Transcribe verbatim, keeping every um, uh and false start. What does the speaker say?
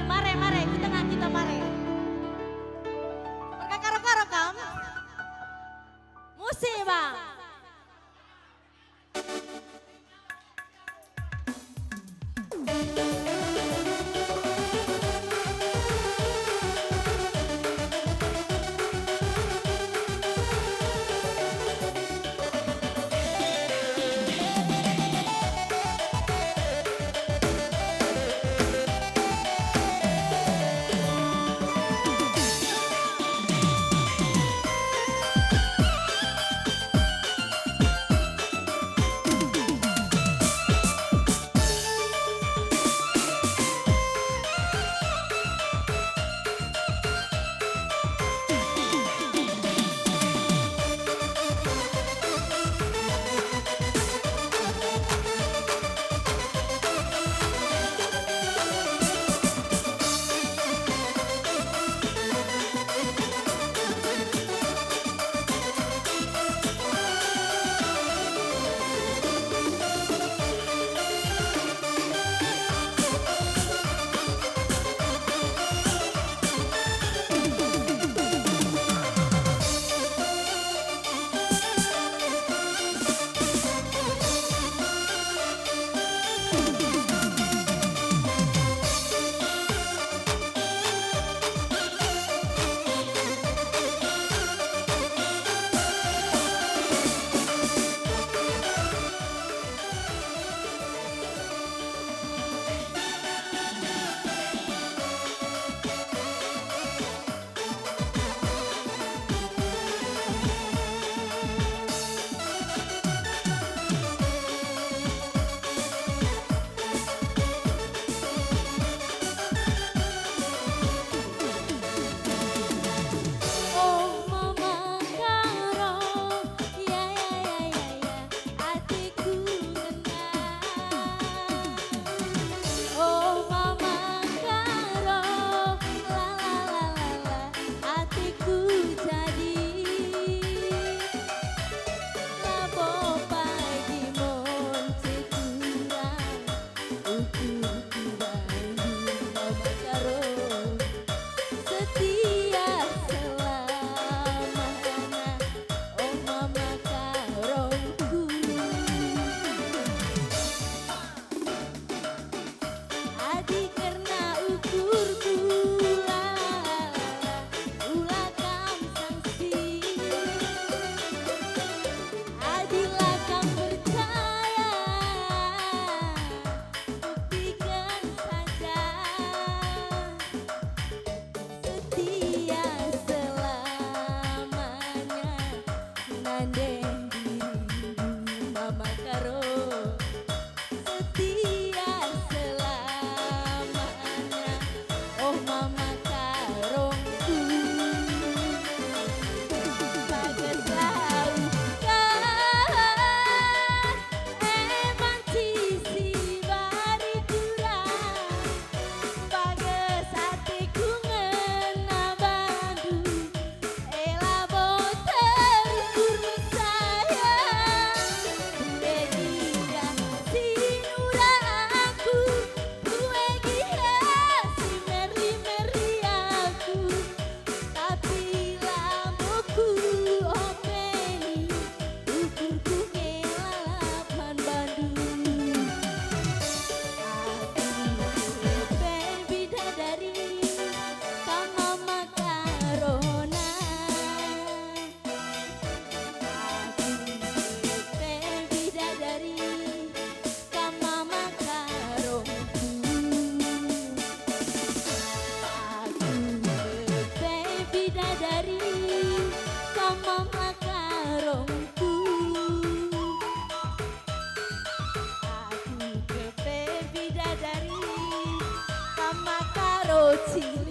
Mare, mare, ku tengah kita mare. Erkakaro-karo kam? Musik, Bang. Oh, Mama Karo, ya, ya, ya, ya, ya, atiku ngena. Oh, Mama Karo, la, la, la, la, la, atiku jadi. Labo pagi monce kurang, ukurku bandu Mama Karo. Setia selamanya, oh Mama Karongku. Adi kerna ukurku, la, la, la, la, ula kam sangsi. Adi la kam percaya, buktiken saja. Setia selamanya, nandeh dirindu Mama Karo. Setia selamanya, oh Mama Karongku. Bageslah ukur, e banci si bari kurang. Bages atiku ngena bandu, e labo terukur sayang. Kuegi dah si nura aku, kuegi dah si merli-merli aku. Tapi labo kuopeni, ukurku nge lalap man bandu. Aku pe bidadari, kam Mama Karona. Aku pe bidadari, kam Mama Karongku. Aku pe bidadari, kam Mama Karongku. Aku pe bidadari, kam Mama Karo Cina.